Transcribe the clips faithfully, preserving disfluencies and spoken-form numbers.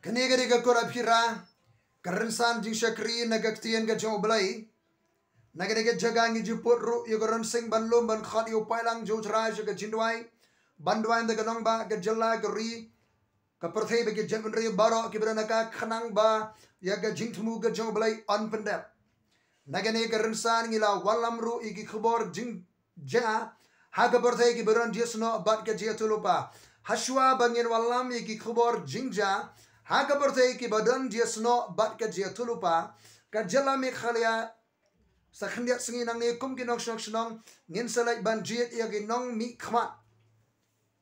Kane ka dei ka kora phira, ka rynsan jingshakri na ka ktien ka jong U Blei. Na kane ka jaka ngi ju put ruh ïa ka rynsan ban lum ban khot ïa u paidlang jong U Trai sha ka jingduwai, ban duwai ïa ka nongbah, ka jylla, ka ri, ka pyrthei bad ki jaitbynriew baroh kiba don ha ka, khnang ba ïa ka jingthmu ka jong U Blei yn pyndep. Na kane ka rynsan ngi la wallam ruh ïa ki khubor jing ja ha ka pyrthei kiba don jingïasnoh bad ka jingïathuhlypa. Hashwa ba ngin wallam ïa ki khubor jingjia ha ka pyrthei kiba don jingïasnoh bad ka jingïathuhlypa, ka jylla Meghalaya sa khyndiat sngi nangne kum ki nongshong shnong ngin sa leit ban jied ïa ki nongmihkhmat,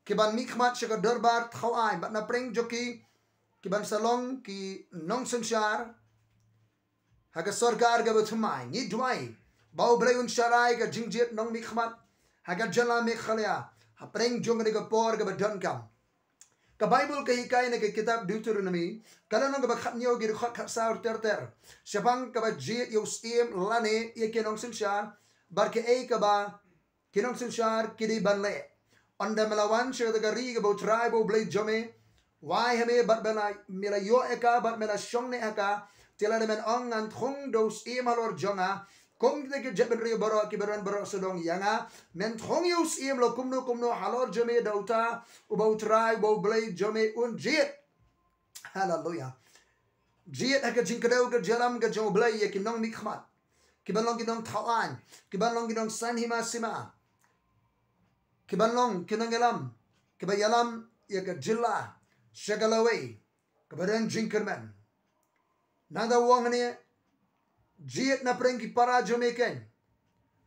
kiban mihkhmat sha ka dorbar thaw aiñ bad na pdeng jong ki, kiban sa long ki nongsynshar ha ka sorkar kaba thymmai. Ngi duwai ba U Blei un shah rai ka jingjied nongmihkhmat ha ka jylla Meghalaya hapdeng jong kane ka por kaba donkam. Ka Baibl ka hikai na ka kitab Deuteronomi, ka lynnong kaba khathynñiew, ki dkhot khatsaw ter ter, shaphang kaba jied ïa u syiem lane ïa ki nongsynshar bad kaei kaba ki nongsynshar ki dei ban leh. Ynda me la wan sha kata ka ri kaba U Trai ba U Blei jong me wai ha me bad me la, me la ïoh ïa ka bad me la shong ne ha ka, te lada men ong, ngan thung da u syiem halor jong nga kum kita ki jaitbynriew baroh kiba don baroh sawdong ïa nga, men thung ïa u syiem la kumno kumno halor jong me da uta uba U Trai ba U Blei jong me un jied. Haleluya. Jied ha ka jingkdew ka jingïalam ka jong U Blei ïa ki nongmihkhmat, kiban long ki nongthaw aiñ, kiban long ki nongsaiñ hima sima, kiban long ki nongïalam kiba ïalam ïa ka jylla sha ka lawei kaba don jingkyrmen. Nangta u ong hangne, jied na pdeng ki para jong me keiñ.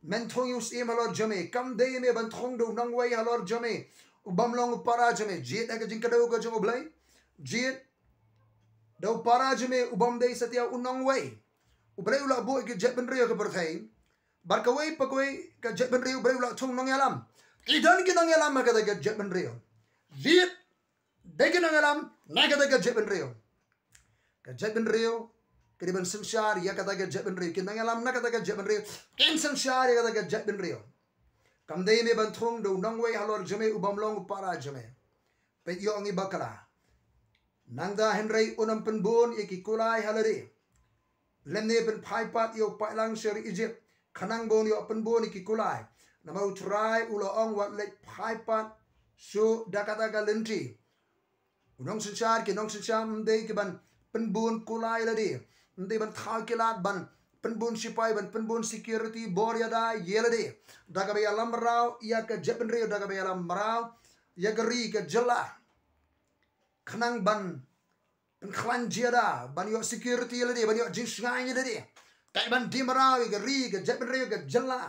Men thung ïa u syiem halor jong me, kam dei me ban thung da u nongwei halor jong me ubym long u para jong me. Jied ha ka jingkdew ka jong U Blei, jied da u para jong me ubym dei satia u nongwei. U Blei u la buh ïa ki jaitbynriew ha ka pyrthei, bad kawei pa kawei ka jaitbynriew U Blei u la thung nongïalam. Ki don ki nongïalam ha kata ka jaitbynriew. Jied da ki nongïalam na kata ka jaitbynriew. Ka jaitbynriew ka dei ban synshar ïa kata ka jaitbynriew. Ki nongïalam na kata ka jaitbynriew kin synshar ïa kata ka jaitbynriew. Kam dei me ban thung da u nongwei halor jong me ubym long u para jong me. Peit, ïoh ngi bakla. Nangta hynrei un ym pynbun ïa ki kulai ha lade, lymne pynphai pat ïa u paidlang sha ri Ijipt khnang ba un ïoh pynbun ïa ki kulai. Namar U Trai u la ong, wat leit phai pat shuh da kata ka lynti. U nongsynshar, ki nongsynshar ym dei ki ban pynbun kulai lade, ym dei ban thaw ki lad ban pynbun shipai, ban pynbun security bor ïada ïa lade, da kaba ïalam mraw ïa ka jaitbynriew, da kaba ïalam mraw ïa ka ri ka jylla, khnang ban pynkhlaiñ jingïada, ban ïoh security ïa lade, ban ïoh jingshngaiñ ïa lade. Ka ban die mraw ïa ka ri ka jaitbynriew ka jylla,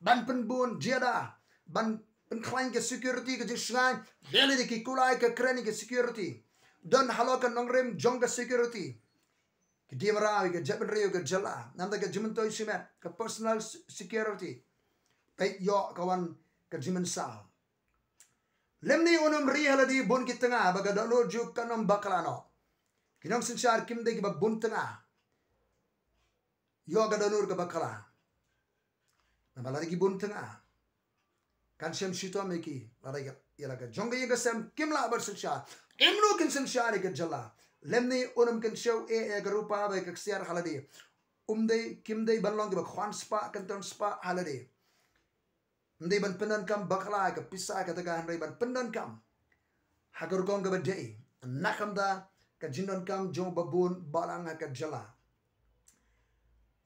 ban pynbun jingïada, ban pynkhlaiñ ka security, ka jingshngaiñ ïa lade, ki kulai ka kren ïa ka security. Don halor ka nongrim jong ka security. Ki die mraw ïa ka jaitbynriew ka jylla. Namar ka jingmyntoi shimet, ka personal s-, security. Peit, ïoh ka wan ka jingmynsaw. Lymne un ym ri ha lade bun ki tnga ba ka dohnud jong u kan ym bakla noh. Ki nongsynshar kim dei kiba bun tnga. Ïoh ka dohnud ka bakla. Namar lada ki bun tnga, kan shem shitom ïa ki. Lada ïa la ka jong ka ïing ka sem kim lah ban synshar, kim lah kin synshar ïa ka jylla. Lymne un ym kynshew eh ïa ka rupa bad ïa ka ksiar ha lade. Um dei, kim dei ban long kiba khwan spah kynton spah ha lade. Ym dei ban pyndonkam bakla ïa ka pisa ïa ka tnga, hynrei ban pyndonkam ha ka rukom kaba dei, na ka bynta ka jingdonkam jong uba bun balang ha ka jylla.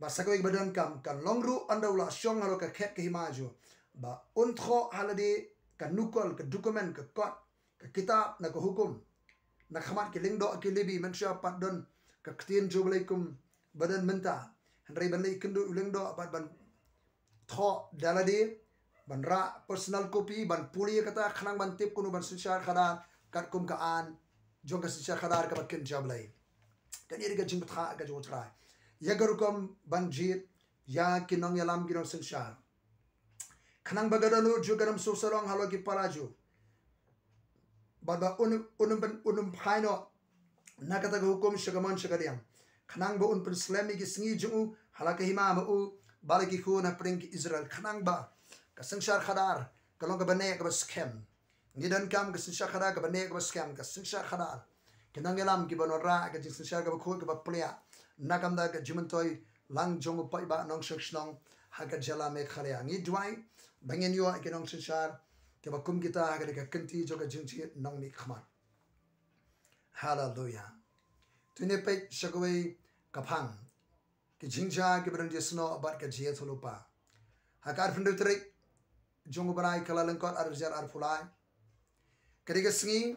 Ba sa kawei kaba donkam kan long ruh ynda u la shong halor ka khet ka hima jong u, ba un thoh ha lade ka nukol, ka document, ka kot, ka kitab na ka hukum na khmat ki lyngdoh ki Lebi. Mynshuwa pat don ka ktien jong U Blei kumba don mynta, hynrei ban leit kynduh u lyngdoh bad ban thoh da lade, ban rah personal copy, ban pule ïa kata khnang ban tip kumno ban synshar khadar katkum ka aiñ jong ka synshar khadar kaba ktien jong U Blei. Kane ka dei ka jingbatai ka jong U Trai ïa ka rukom ban jied ïa ki nongïalam, ki nongsynshar, khnang ba ka dohnud jong u kan ym shu sarong halor ki para jong u. Bad ba un, un ym pyn, un ym phai noh na kata ka hukum sha ka mon sha ka diang, khnang ba un pynslem ïa ki sngi jong u ha la ka hima ma u bad la ki khun hapdeng ki Israel, khnang ba ka synshar khadar ka long kaba neh kaba skhem. Ngi donkam ka synshar khadar kaba neh kaba skhem, ka synshar khadar ki nongïalam kiba wanrah ka jingsynshar kaba khuid kaba plia na ka bynta ka jingmyntoi lang jong u paidbah nongshong shnong ha ka jylla Meghalaya. Ngi duwai ba ngin ïoh ki nongsynshar kiba kum kita ha ka dei ka kynti jong ka jingjied nongmihkhmat. Haleluya. To ngin peit sha kawei ka phang ki jingjia kiba don jingsnoh bad ka jingïathuhlypa. Ha ka arphew hynriew tarik jong u bnai Kyllalyngkot arhajar arphew lai, ka dei ka sngi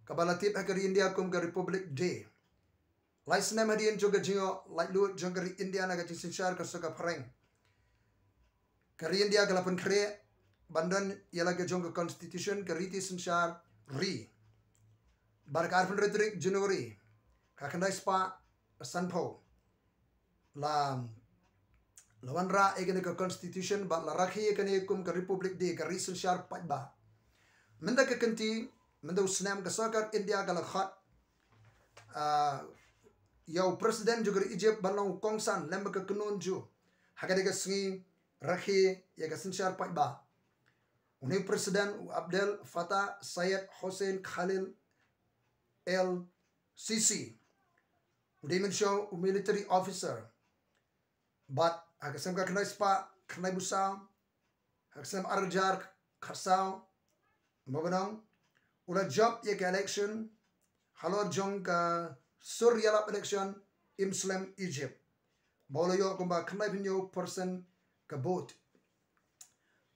kaba la tip ha ka ri India kum ka Republic Day. Lai snem hadien jong ka jingïoh laitluid jong ka ri India na ka jingsynshar ka sor ka phareng, ka ri India ka la pynkhreh ban don ïa la ka jong ka constitution, ka riti synshar ri. Bad ka arphew hynriew tarik January ka khyndai spah sanphew la la wanrah ïa kane ka constitution bad la rakhe ïa kane kum ka Republic Day, ka ri synshar paidbah. Mynta ka kynti, mynta u snem, ka sorkar India ka la khot, ah, ïa u president jong ka ri Egypt ban long kongsan lem bad ka kynhun jong u ha ka dei ka sngi rakhe ïa ka synshar paidbah. Une u president u Abdel Fattah Syed Hussein Khalil El Sisi u dei mynshuwa u military officer. Bad ha ka snem ka khyndai spah khyndaiphew saw, ha ka snem arhajar khatsaw, mo ba nong, u la jop ïa ka election halor jong ka sur ïalap election im slem Egypt, ba u la ïoh kumba khyndaiphew hynñiew percent ka vote.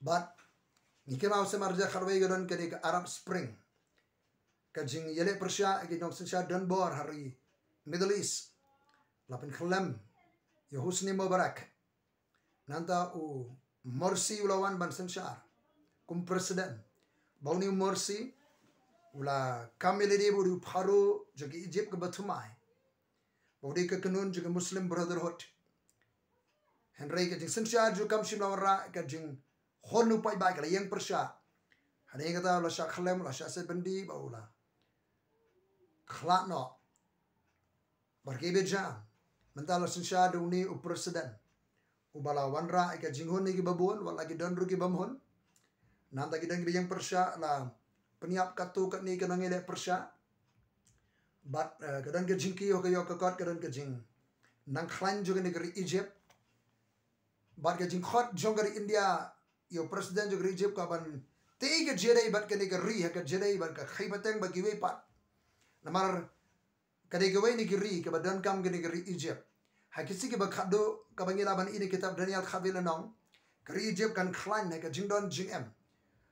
Bad ngi kynmaw snem arhajar khatwei ka don kane ka Arab Spring, ka jingïaleh pyrshah ïa ki nongsynshar donbor ha ri Middle East, la pynkhyllem ïa u Hosni Mubarak. Nangta u Morsi u la wan ban synshar kum president. Ba une u Morsi u la kam ïalade ba u dei u pharaoh jong ka Egypt kaba thymmai, ba u dei ka kynhun jong ka Muslim Brotherhood. Hynrei ka jingsynshar jong u kam shym la wanrah ka jingkhun u paidbah, ka la ïeng pyrshah. Hadien kata u la shah khyllem, u la shah set byndi bad u la khlad noh. Bad kiba jia, mynta la synshar da une u president uba la wanrah ïa ka jinghun ïa kiba bun, wat la ki don ruh ki bym hun. Nangta ki don kiba ïeng pyrshah, la pynïap katto katne ki nongïaleh pyrshah. Bad, eh, ka don ka jingkiew ha ka ïoh ka kot, ka don ka jingnangkhlaiñ jong kane ka ri Egypt. Bad ka jingkhot jong ka ri India ïa u president jong ka ri Egypt ka ban tei ka jingïadei bad kane ka ri ha ka jingïadei bad ka khaïi pateng bad kiwei pat. Namar ka dei kawei na ki ri kaba donkam kane ka ri Egypt. Ha ki sngi kiba khatduh, kaba ngi lah ban i na kitab Daniel khatwei lynnong, ka ri Egypt kan khlaiñ ha ka jingdon jingem.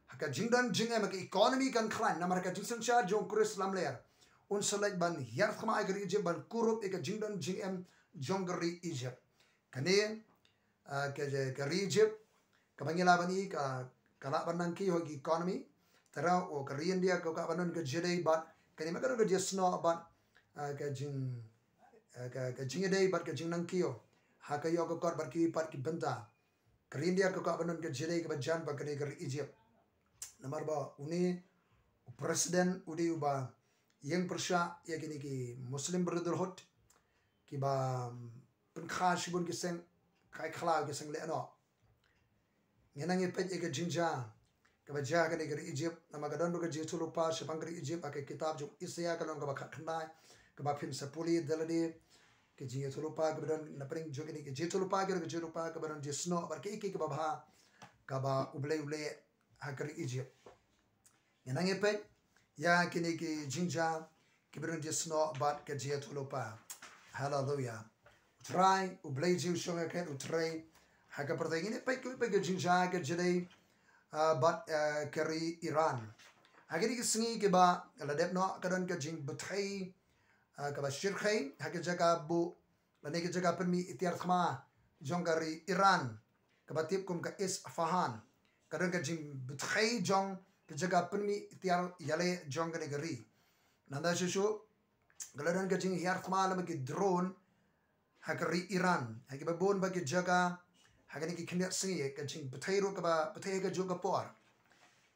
Ha ka jingdon jingem, ha ka economy kan khlaiñ, namar ha ka jingsynshar jong u Khrist lamler, un sa leit ban hiar thma ïa ka ri Egypt, ban kurup ïa ka jingdon jingem jong ka ri Egypt. Kane, ah, ka, ka ri Egypt, kaba ngi lah ban i ka, ka lah ban nangkiew ha ka economy. Te ruh, oh, ka ri India ka kwah ban don ka jingïadei bad kane, ma ka don ka jingsnoh bad, ah, ka jing, ah, ka, ka jingïadei bad ka jingnangkiew ha ka ïoh ka kot bad kiwei pat ki bynta. Ka ri India ka kwah ban don ka jingïadei kaba jan bad kane ka ri Egypt. Namar ba une u president u dei uba ïeng pyrshah ïa kine ki Muslim Brotherhood, kiba, mm, pynkha shibun ki seng kai khlaw, ki seng lehnoh. Ngin nang ïa peit ïa ka jingjia kaba jia ha kane ka ri Egypt, namar ka don ruh ka jingïathuhlypa shaphang ka ri Egypt ha ka kitab jong u Isaiah ka lynnong kaba khatkhyndai, kaba phin sa pule da lade. Ka jingïathuhlypa kaba don na pdeng jong kane ka jingïathuhlypa, ka don ka jingïathuhlypa kaba don jingsnoh bad kiei kiei kiba bha kaba U Blei u leh ha ka ri Egypt. Ngin nang ïa peit ïa kine ki jingjia kiba don jingsnoh bad ka jingïathuhlypa. Haleluya. U Trai U Blei jong ngi u shong ha ka, U Trai, ha ka pyrthei. Ngin ïa peit kiwei pat ki jingjia ha ka jingïadei, ah, bad, ah, ka ri Iran. Ha kine ki sngi kiba la dep noh ka don ka jingbthei, ah, kaba shyrkhei ha ka jaka buh lane ka jaka pynmih tiar thma jong ka ri Iran, kaba tip kum ka Isfahan. Ka don ka jingbthei jong ka jaka pynmih tiar ïaleh jong kane ka ri. Nangta shuh shuh ka la don ka jinghiar thma lem bad ki drone ha ka ri Iran, ha kiba bun bha ki jaka ha kine ki khyndiat sngi. Ka jingbthei ruh kaba bthei ha kajuh ka por.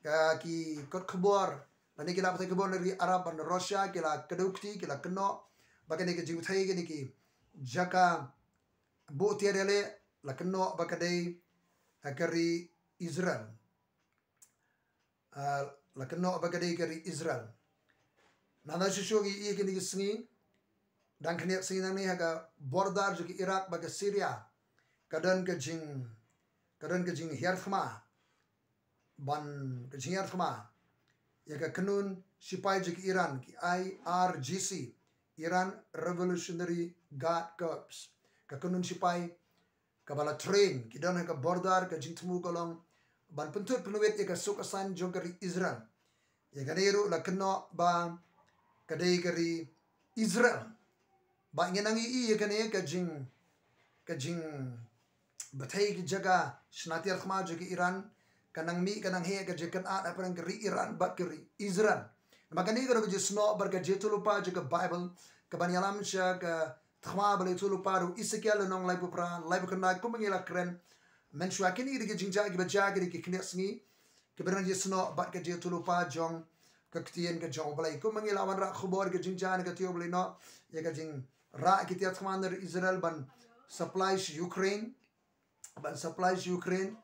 Ka, ki kot khubor lane ki lad pathai khubor na ri Arab bad na Russia ki la kdew kti, ki la kynnoh ba kane ka jingbthei kine ki jaka buh tiar ïaleh la kynnoh ba ka dei, ah, ka ri Israel. Ah, la kynnoh ba ka dei ka ri Israel. Nangta shuh shuh ngi ïohi kine ki sngi, dang khyndiat sngi nangne ha ka border jong ka Iraq bad ka Syria, ka don ka jing, ka don ka jinghiar thma, ban ka jinghiar thma ïa ka kynhun sipai jong ka Iran, ki I R G C, Iran Revolutionary Guard Corps, ka kynhun sipai kaba la train, ki don ha ka border. Ka jingthmu ka long ban pynthut pynwit ïa ka suk ka saiñ jong ka ri Israel. Ïa kane ruh la kynnoh ba ka dei ka ri Israel. Ba ngi nang ïohi ïa kane ka jing, ka jing bthei ki jaka shna tiar thma jong ka Iran, ka nang mih ka nang heh ka jingkynad hapdeng ka ri Iran bad ka ri Israel. Namar kane ka dei ka jingsnoh bad ka jingïathuhlypa jong ka Bible, kaban ïalam sha ka thma ba la ïathuhlypa da u Esekiel lynnong laiphew phra, laiphew khyndai, kumba ngi la kren mynshuwa. Kine ki dei ki jingjia kiba jia, ki dei ki khyndiat sngi kiba don jingsnoh bad ka jingïathuhlypa jong ka ktien ka jong U Blei. Kumba ngi la wanrah khubor, ka jingjia na ka taïew ba la ïehnoh ïa ka jingrah ki tiar thma na ri Israel ban supply sha Ukraine, ban supply sha Ukraine.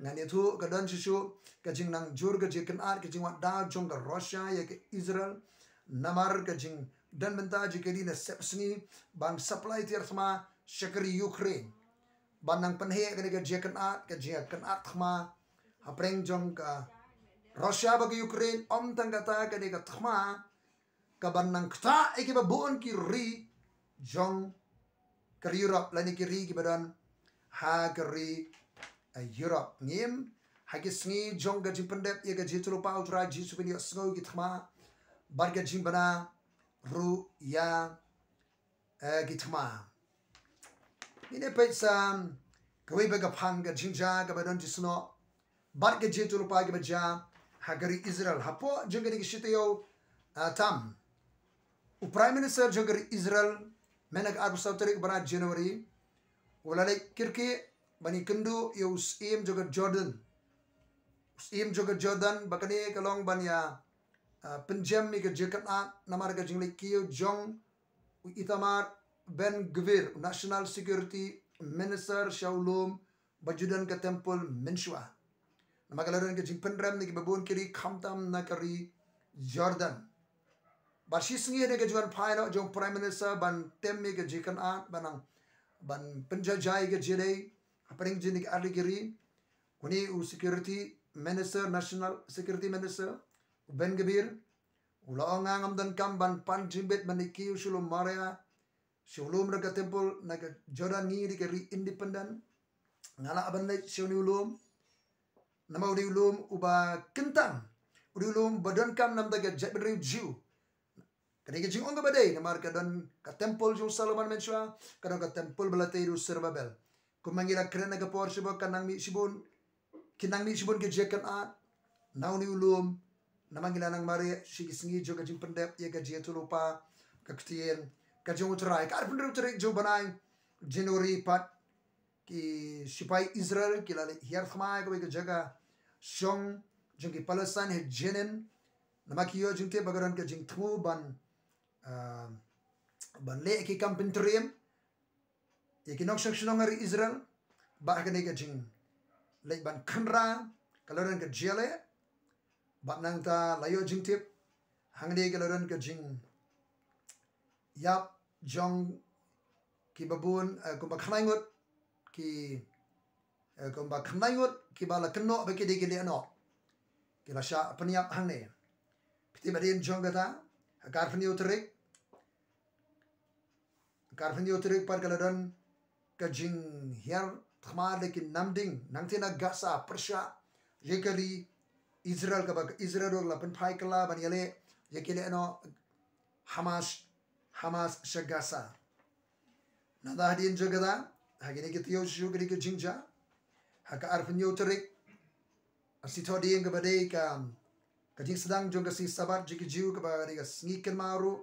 Ngan ïathuh, ka don shuh shuh ka jingnang jur, ka jingkynad, ka jingwad daw jong ka Russia ïa ka Israel, namar ka jingdon bynta jong ka ri na sepsngi ban supply tiar thma sha ka ri Ukraine, ban nang pynheh kane ka jingkynad, ka jingkynad thma hapdeng jong ka Russia bad ka Ukraine. Ym tang kata, kane ka thma kaban nang ktah ïa kiba bun ki ri jong ka ri Europe lane ki ri kiba don ha ka ri, eh, Europe. Ngim, ha ki sngi jong ka jingpyndep ïa ka jingïathuhlypa U Trai Jisu, phin ïohsngew ïa ki thma bad ka jingbna ruh ïa, eh, ki thma. Ngin ïa peit sa kawei pat ka phang ka jingjia kaba don jingsnoh bad ka jingïathuhlypa kiba jia ha ka ri Israel. Hapoh jong kine ki shi taïew, ah, tam, u Prime Minister jong ka ri Israel, mynta ka arphew saw tarik u bnai January, u la leit kyrkieh ban ïakynduh ïa u Syiem jong ka Jordan. U Syiem jong ka Jordan, ba kane ka long ban ïa, ah, pynjem ïa ka jingkynad namar ka jingleit kiew jong u Itamar Ben Gvir, u National Security Minister, sha u lum ba ju don ka temple mynshuwa. Namar ka la don ka jingpynrem na kiba bun ki ri khamtam na ka ri Jordan. Bad shi sngi hadien ka jingwan phai noh jong u Prime Minister ban tem ïa ka jingkynad, ban nang, ban pynjaijai ïa ka jingïadei hapdeng jong kine ki ar tylli ki ri, une u Security Minister, National Security Minister, u Ben Gvir, u la ong, nga ngam donkam ban pan jingbit ban leit kiew sha u lum Moriah, sha u lum na ka temple na ka Jordan. Ngi dei ka ri independent. Nga lah ban leit sha une u lum, namar u dei u lum uba kyntang, u dei u lum ba donkam na ka bynta ka jaitbynriew Jiw. Ka dei ka jingong kaba dei, namar ka don ka temple jong u Solomon mynshuwa, ka don ka temple ba la tei da u Zerubbabel. Kumba ngi la kren ha ka por shaphang, ka nang mih shibun, ki nang mih shibun ki jingkynad na une u lum, namar ngi la nang mareh shi ki sngi jong ka jingpyndep ïa ka jingïathuhlypa ka ktien ka jong U Trai. Ka arphew hynriew tarik jong u bnai January pat, ki sipai Israel ki la leit hiar thma ha kawei ka jaka shong jong ki Palestine ha Jenin, namar ki ïoh jingtip ba ka don ka jingthmu ban, ah, ban leh ki kam pyntriem ïa ki nongshong shnong ha ri Israel. Bad ha kane ka jingleit ban khynra, ka la don ka jingïaleh, bad nangta la ïoh jingtip hangne ka la don ka jingïap jong kiba bun, eh, kumba khyndai ngut ki, eh, kumba khyndai ngut kiba la kynnoh ba ki dei ki lehnoh, ki la shah pynïap hangne. Phi tip, hadien jong kata, ha ka arphew hynñiew tarik, ka arphew hynñiew tarik pat ka la don ka jinghiar thma da ki namding nangtei na Gaza, pyrshah ïa ka ri Israel, kaba ka Israel ruh la pynphai kylla ban ïaleh ïa ki lehnoh Hamas, Hamas sha Gaza. Nangta hadien jong kata, ha kine ki taïew shuh shuh, ka dei ka jingjia ha ka arphew hynñiew tarik, ha shi thohdieng kaba dei ka, ka jingsdang jong ka sngi Sabbath jong ki Jiw, kaba dei ka sngi kynmaw ruh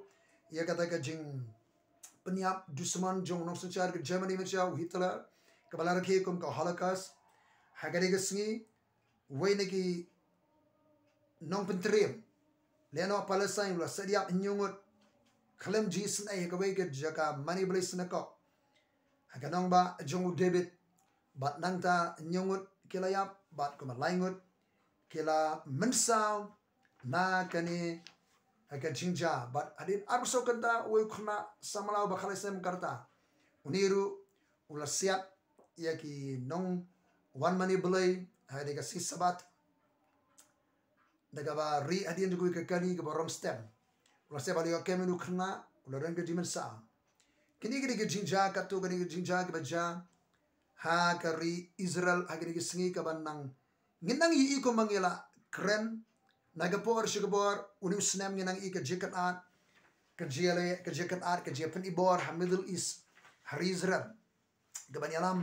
ïa kata ka jingpynïap dusmon jong u nongsynshar ka Germany mynshuwa, u Hitler, kaba la rakhe kum ka Holocaust. Ha ka dei ka sngi, uwei na ki nongpyntriem lehnoh Palestine u la sah ïap hynñiew ngut khlem jingisynei ha kawei ka jaka mane blei, synagogue, ha ka nongbah jong u David. Bad nangta hynñiew ngut ki la ïap, bad kumba lai ngut ki la mynsaw na kane, ha ka jingjia. Bad hadien arphew saw kynta, uwei u khynnah samla uba khatlai snem ka rta, une ruh u la siat ïa ki nongwan mane Blei ha kane ka sngi Sabbath da kaba rieh hadien jong kawei ka kali kaba rong stem. U la siat bad u la ïoh kem ïa une u khynnah, u la don ka jingmynsaw. Kine ki dei ki jingjia katto katne ki jingjia kiba jia ha ka ri Israel ha kine ki sngi kaba nang, ngin nang ïohi kumba ngi la kren na ka por sha ka por. Une u snem ngin nang ïohi ka jingkynad, ka jingïaleh, ka jingkynad, ka jingpyni bor ha Middle East, ha ri Israel, kaban ïalam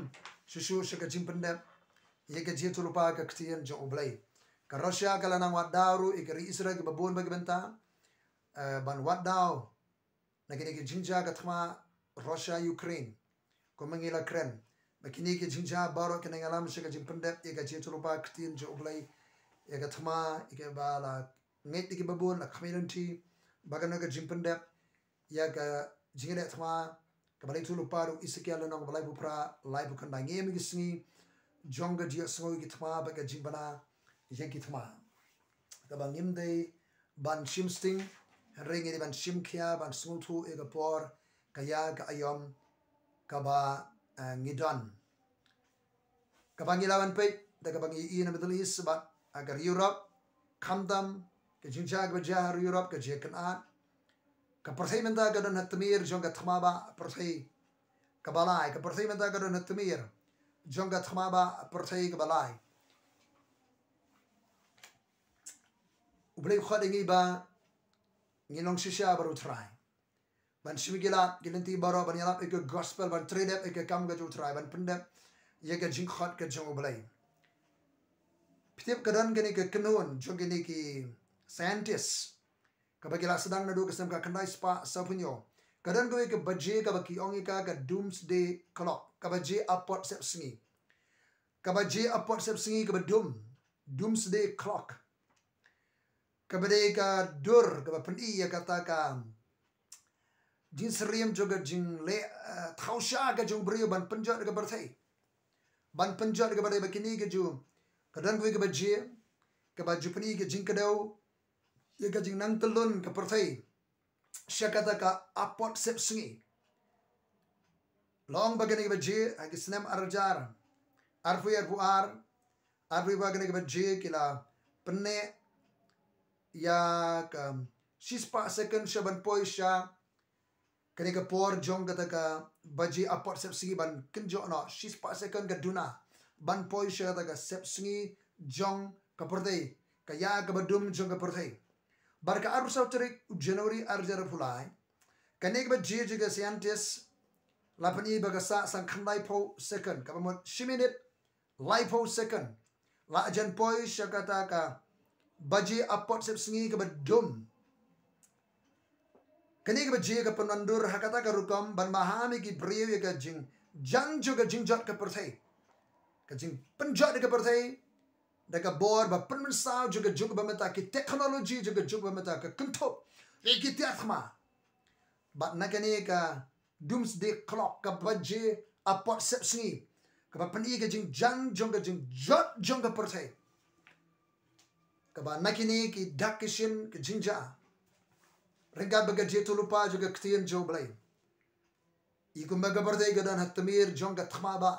shuh shuh sha ka jingpyndep ïa ka jingïathuhlypa ka ktien jong U Blei. Ka Russia ka la nang wad daw ruh ïa ka ri Israel kiba bun bad ki bynta, eh, ban wad daw na kine ki jingjia ka thma Russia Ukraine, kumba ngi la kren. Ba kine ki jingjia baroh ki nang ïalam sha ka jingpyndep ïa ka jingïathuhlypa ka ktien jong U Blei. Ïa ka thma, ïa kaba la ngeit da kiba bun, la khmih lynti ba kan long ka jingpyndep ïa ka jingïaleh thma kaba la ïathuhlypa da u Esekiel lynnong ba laiphew phra, laiphew khyndai. Ngi im ha ki sngi jong ka jingïohsngew ïa ki thma bad ka jingbna ïa ki thma. Kaba ngim dei ban shim sting, hynrei ngi dei ban shim khia, ban sngewthuh ïa ka por, ka ïa ka aïom kaba, eh, ngi don. Kaba ngi la wan peit da kaba ngi ïohi na Middle East bad ha ka ri Europe, khamtam ka jingjia kaba jia ha ri Europe, ka jingkynad. Ka pyrthei mynta ka don ha tmier jong ka thma ba pyrthei kaba lai. Ka pyrthei mynta ka don ha tmier jong ka thma ba pyrthei kaba lai. U Blei u khot ïa ngi ba ngin long shisha bad U Trai, ban shim ïa ki lad ki lynti baroh, ban ïalap ïa ka gospel, ban trei dep ïa ka kam ka jong U Trai, ban pyndep ïa ka jingkhot ka jong U Blei. Phi tip, ka don kane ka kynhun jong kine ki scientist kaba ki la sdang naduh ka snem khatkhyndai spah sawphew hynñiew. Ka don kawei ka baje kaba ki ong ïa ka ka doomsday clock, ka baje apot sepsngi. Ka baje apot sepsngi kaba dum, doomsday clock. Kaba dei ka dur kaba pyni ïa kata ka jingsyriem jong ka jingleh, eh, thaw sha ka jong u briew ban pynjot ïa ka pyrthei. Ban pynjot ïa ka pyrthei. Ba kine ki ju, ka don kawei ka baje kaba ju pyni ïa ka jingkdew, ïa ka jingnang tyllun ka pyrthei sha kata ka apot sepsngi. Long ba kane ka baje ha ki snem ar hajar arphew, arphew ar, arphew ba kane ka baje ki la pynneh ïa ka shispah second sha ban poi sha kane ka por jong kata ka baje apot sepsngi ban kynjoh noh shispah second ka duna ban poi sha kata ka sepsngi jong ka pyrthei, ka ïa kaba dum jong ka pyrthei. Bad ka arphew saw tarik u January ar hajar arphew lai, kane ka baje jong ka scientist la pyni ba ka sah sangkhyndai phew second, kaba mut shi minit laiphew second, la jan poi sha kata ka baje apot sepsngi kaba dum. Kane ka baje ka pynwandur ha kata ka rukom ban maham ïa ki briew ïa ka jingjan jong ka jingjot ka pyrthei, ka jingpynjot ïa ka pyrthei da ka bor ba pynmynsaw jong ka juk ba mynta, ki technology jong ka juk ba mynta, ka kynthup ïa ki tiar thma. Bad na kane ka doomsday clock, ka baje apot sepsngi, kaba pyni ka jingjan jong ka jingjot jong ka pyrthei, kaba na kine ki dak ki shin ka jingjia, ryngkat bad ka jingïathuhlypa jong ka ktien jong U Blei, i kumba ka pyrthei ka don ha tmier jong ka thma ba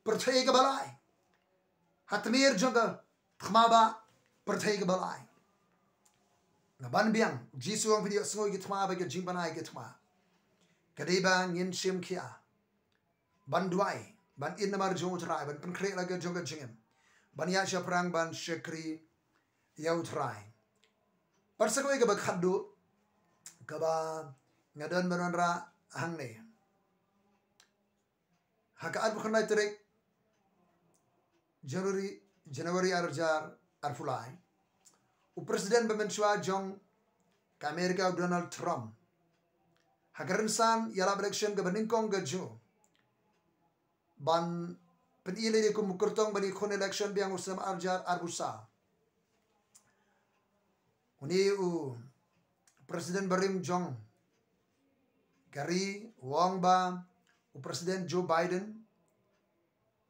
pyrthei kaba lai. Ha tmier jong ka thma ba pyrthei kaba lai. Nga ban biang, Jisu u ong, phi ïohsngew ïa ki thma, ba ka jingbna ïa ki thma ka dei ba ngin shim khia, ban duwai, ban ïeit namar jong U Trai, ban pynkhreh la ka jong ka jingim, ban ïaid shaphrang, ban shakri ïa U Trai. Bad sa kawei kaba khatduh kaba nga don ban wanrah hangne. Ha ka arphew khyndai tarik January, January ar hajar arphew lai, u President ba mynshuwa jong ka America, u Donald Trump, ha ka rynsan ïalap election kaba nyngkong ka jong u, ban pyni lade kum u kyrtong ban ïakhun election biang u snem ar hajar arphew saw, une u President barim jong ka ri u ong ba u President Joe Biden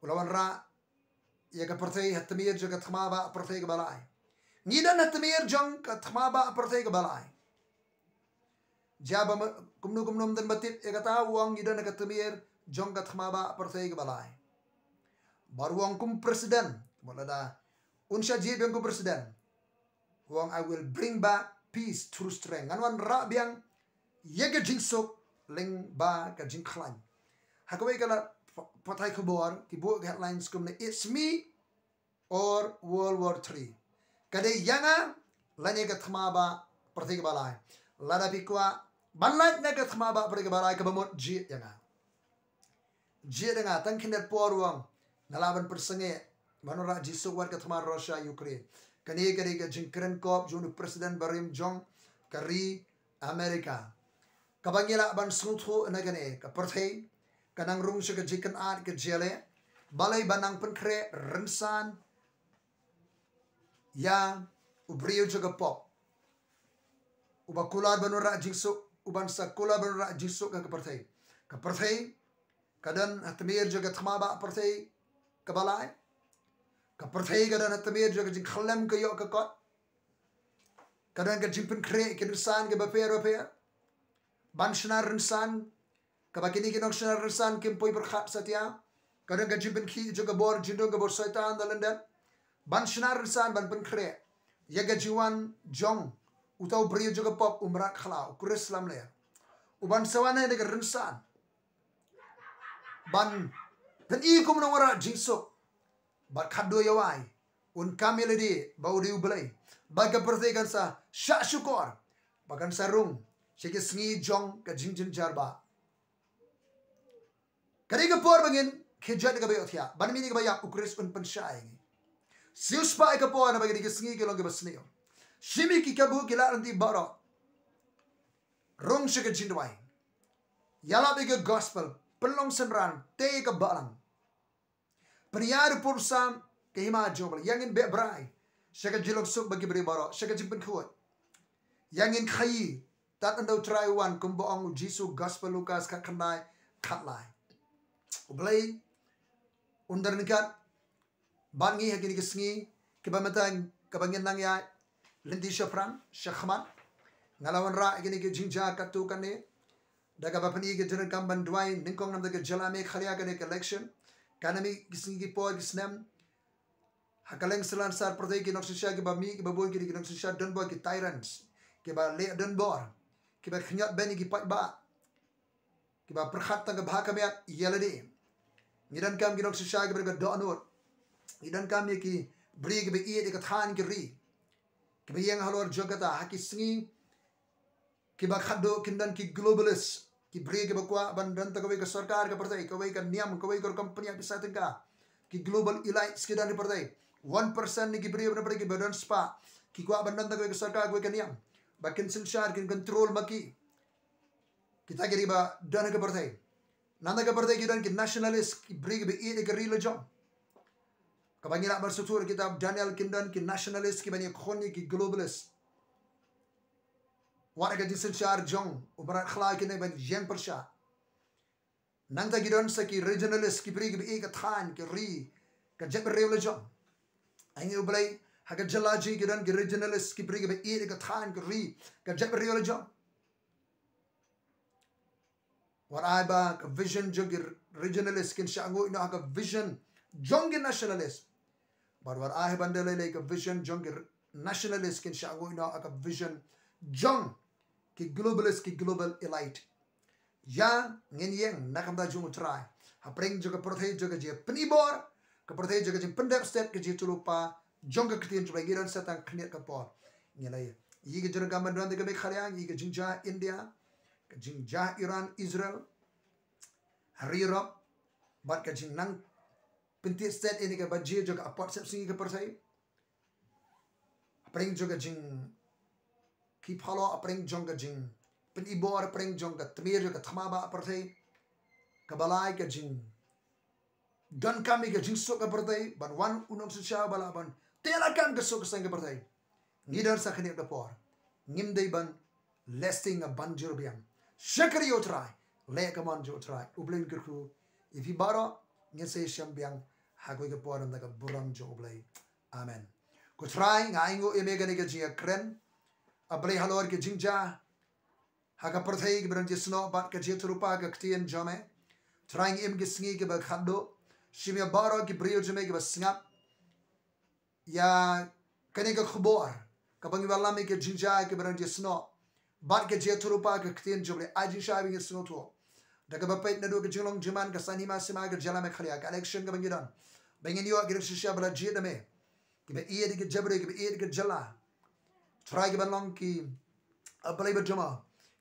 u la wanrah ïa ka pyrthei ha tmier jong ka thma ba pyrthei kaba lai. Ngi don ha tmier jong ka thma ba pyrthei kaba lai. Jia ba ma-, kumno kumno ym don ba tip ïa kata, u ong ngi don ha ka tmier jong ka thma ba pyrthei kaba lai. Bad u ong kum president, mo lada un sha jied biang kum president, u ong, "I will bring back peace through strength." Ngan wanrah biang ïa ka jingsuk lyngba ka jingkhlaiñ. Ha kawei ka lad pa-, pathai khubor ki buh ka headlines kumne, "It's me or World War Three." Ka dei ïa nga lane ka thma ba pyrthei kaba lai. Lada phi kwah ban lait na ka thma ba pyrthei kaba lai, kaba mut jied ïa nga. Jied ïa nga, tang khyndiat por u ong nga lah ban pynsangeh ban wanrah jingsuk wat ka thma Russia Ukraine. Kane ka dei ka jingkren kop jong u president barim jong ka ri America. Kaba ngi lah ban sngewthuh na kane, ka pyrthei ka nang rung sha ka jingkynad ka jingïaleh, balei ba nang pynkhreh rynsan ïa u briew jong ka pop, uba kular ban wanrah jingsuk, uban sa kular ban wanrah jingsuk ha ka pyrthei. Ka pyrthei ka don ha tmier jong ka thma ba pyrthei kaba lai. Ka pyrthei ka don ha tmier jong ka jingkhyllem ka ïoh ka kot. Ka don ka jingpynkhreh ki rynsan kiba pher ba pher ban shna rynsan, kaba kine ki nongshna rynsan kim poi pyrkhat satia. Ka don ka jingpynkhih jong ka bor jingdum, ka bor Soitan da lyndet ban shna rynsan, ban pynkhreh ïa ka jingwan jong uta u briew jong ka pop, u mrad khlaw, u Khrist lamler, uban sa wan ha kane ka rynsan ban pyni kumno wanrah jingsuk. Bad khadduh ïa wai, un kam ïalade ba u dei U Blei. Bad ka pyrthei kan sa shah shukor, ba kan sa rung sha ki sngi jong ka jingjynjar ba. Ka dei ka por ba ngin khie jot ïa kaba ïohthiah, ban mih na kaba ïap, u Khrist un pynshai ïa ngi. Siew spah ïa ka por, naba ka dei ki sngi ki long kiba sniew. Shim ïa ki kabu ki lad lynti baroh. Rung sha ka jingduwai. Ïalap ïa ka gospel, pynlong synran, tei ïa ka balang. Pynïar u pud u sam ka hima jong U Blei. Ïa ngin beh brai sha ka jinglong suk bad ki briew baroh, sha ka jingpynkhuid. Ïa ngin khaïi tad ynda U Trai u wan, kumba ong U Jisu, Gospel Lukas khatkhyndai, khatlai. U Blei un don ryngkat bad ngi ha kine ki sngi kiba mynta, kaba ngin nang ïaid lynti shaphrang shakhmat. Nga la wanrah ïa kine ki jingjia katto katne da kaba pyni ïa ka jingdonkam ban duwai nyngkong namar ka jylla Meghalaya, kane ka election. Kan mih ki sngi ki por ki snem, ha kylleng sla sar pyrthei, ki nongsynshar kiba mih kiba bun, kine ki nongsynshar donbor, ki tyrants, kiba leh donbor, kiba khynñiot ban ïa ki paidbah, kiba pyrkhat tang ka bha ka miat ïa lade. Ngi donkam ki nongsynshar kiba don ka dohnud. Ngi donkam ïa ki briew kiba ïeit ïa ka thaiñ ka ri, kiba ïeng halor jong kata. Ha ki sngi kiba khadduh kin don ki globalist, ki briew kiba kwah ban don tang kawei ka sorkar ka pyrthei, kawei ka niam, kawei ka rukom pynïaid pisa tyngka. Ki global elites ki don ha pyrthei. One percent na ki briew na pyrthei kiba don spah, ki kwah ban don tang kawei ka sorkar, kawei ka niam, ba kin synshar, kin control ma ki. Kita ki dei ba don ha ka pyrthei. Nangta ka pyrthei ki don ki nationalist, ki briew kiba ïeit ïa ka ri la jong. Kaba ngi lah ban sngewthuh ha kitab Daniel, kin don ki nationalist kiban ïakhun ïa ki globalist. Wat ha ka jingsynshar jong u mrad khlaw, kin nang ban ïeng pyrshah. Nangta ki don sa ki regionalist, ki briew kiba ïeit ïa ka thaiñ ka ri, ka jaitbynriew la jong. Ai ngi U Blei, ha ka jylla jong ngi ki don ki regionalist, ki briew kiba ïeit ïa ka thaiñ ka ri, ka jaitbynriew la jong. Wat ai ba ka vision jong ki regionalist kin shah nguid noh ha ka vision jong ki nationalist. Bad wat ai ban da lei lei ka vision jong ki nationalist kin shah nguid noh ha ka vision jong ki globalist, ki global elite. Ïa ngin ïeng na ka bynta jong U Trai, hapdeng jong ka pyrthei jong ka jingpynibor, ka pyrthei jong ka jingpyndep stet, ka jingïatylli lypa jong ka ktien jong U Blei. Ngi don sa tang khyndiat ka por. Ngi la ïa, ïa ka jingdonkam ban don tang ka Meghalaya, ïa ka jingjia India, ka jingjia Iran, Israel, ha ri Europe, bad ka jingnang pyntied stet ïa kane ka bajie jong ka apot sepsngi ka pyrthei. Hapdeng jong ka jingkhih phalor, hapdeng jong ka jingpynibor, hapdeng jong ka tmier jong ka thma ba pyrthei kaba lai, ka jingdonkam ïa ka jingsuk ka pyrthei, ban wan u nongsynshar ba lah ban tei lakam ka suk ka saiñ ka pyrthei. Ngi don sa khyndiat ka por. Ngim dei ban leh sting, ban jur biang. Shakri ïa U Trai, leh ka mon jong U Trai. U Blei un kyrkhu ïa phi baroh. Ngin sa ïashem biang ha kawei ka por, na ka burom jong U Blei. Amen. Ko Trai, nga ainguh ïa me kane ka jingïakren, A Blei, halor ka jingjia ha ka pyrthei kiba don jingïasnoh bad ka jingïathuhlypa ka ktien jong me. Trai, ngi im ki sngi kiba khatduh. Shim ïa baroh ki briew jong me kiba sngap ïa kane ka khubor kaba ngi wallam ïa ka jingjia kiba don jingïasnoh bad ka jingïathuhlypa ka ktien jong me. Ai jingshai ba ngi sngewthuh da kaba peit naduh ka jinglong jingman ka Saiñ Hima Sima ka jylla Meghalaya, ka election kaba ngi don, ba ngin ïoh ki nongshong shisha ba la jied da me, kiba ïeit ïa ka jaitbynriew, kiba ïeit ïa ka jylla. Trai, kiba long ki, ah, Blei ba jong mo,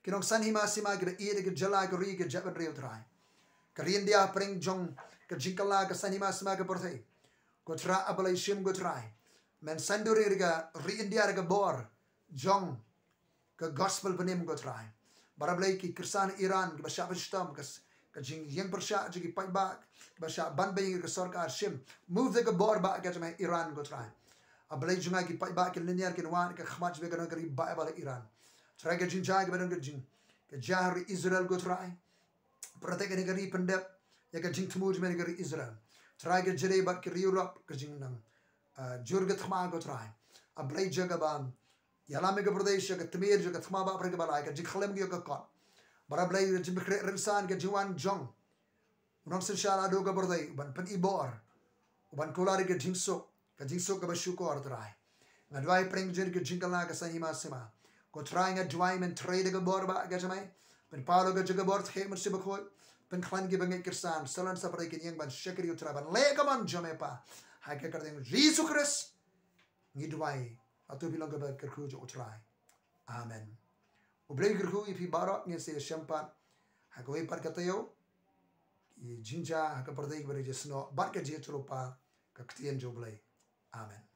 ki nongsaiñ hima sima kiba ïeit ïa ka jylla, ka ri, ka jaitbynriew, Trai. Ka ri India hapdeng jong ka jingkylla ka saiñ hima sima ka pyrthei, ko Trai, ah Blei, shim, ko Trai. Men saiñdur ïa ka ri India da ka bor jong ka gospel pynim, ko Trai. Bad, ah Blei, ki khristan Iran kiba shah pynshitom, ka s-, ka jingïeng pyrshah jong ki paidbah, kiba shah ban beiñ ïa ka sorkar, shim, move da ka bor bah ka jong me ha Iran, ko Trai. Ah Blei jong nga, ki paidbah ki lyniar kin wad ka khmat jong me, ka don ka ri Baibl ha Iran. Trai, ka jingjia kiba don ka jing, ka jia ha ri Israel, ko Trai. Pyrthei, kane ka ri pyndep ïa ka jingthmu jong me na ka ri Israel. Trai, ka jyllei bad ka ri Europe ka jingnang, ah, jur ka thma, ko Trai. Ah Blei jong nga, ba ïalam ïa ka pyrthei sha ka tmier jong ka thma ba pyrthei kaba lai, ka jingkhlem ki ïa ka kot. Bad, ah Blei, ka jingpynkhreh rynsan, ka jingwan jong u nongsynshar haduh ka pyrthei, u ban pynibor, u ban kular ïa ka jingsuk, ka jingsuk kaba shukor, Trai. Nga duwai hapdeng jong ka jingkylla ka saiñ hima sima, ko Trai, nga duwai men trei da ka bor bah ka jong me. Pynpaw ïa ka jong ka bor, theh Mynsiem Bakhuid, pynkhlaiñ ki bangeit khristan, sa lon sa pyrthei kin ïeng ban shakri, ko Trai, ban leh ka mon jong me, Pa. Ha ka kyrteng Jisu Khrist ngi duwai, hato phi long kaba kyrkhu jong u Trai. Amen. U Blei u kyrkhu ïa phi baroh. Ngin sa ïashem pat ha kawei pat ka taïew, ki jingjia ha ka pyrthei kiba don jingïasnoh bad ka jingïathuhlypa ka ktien jong u Blei. Amen.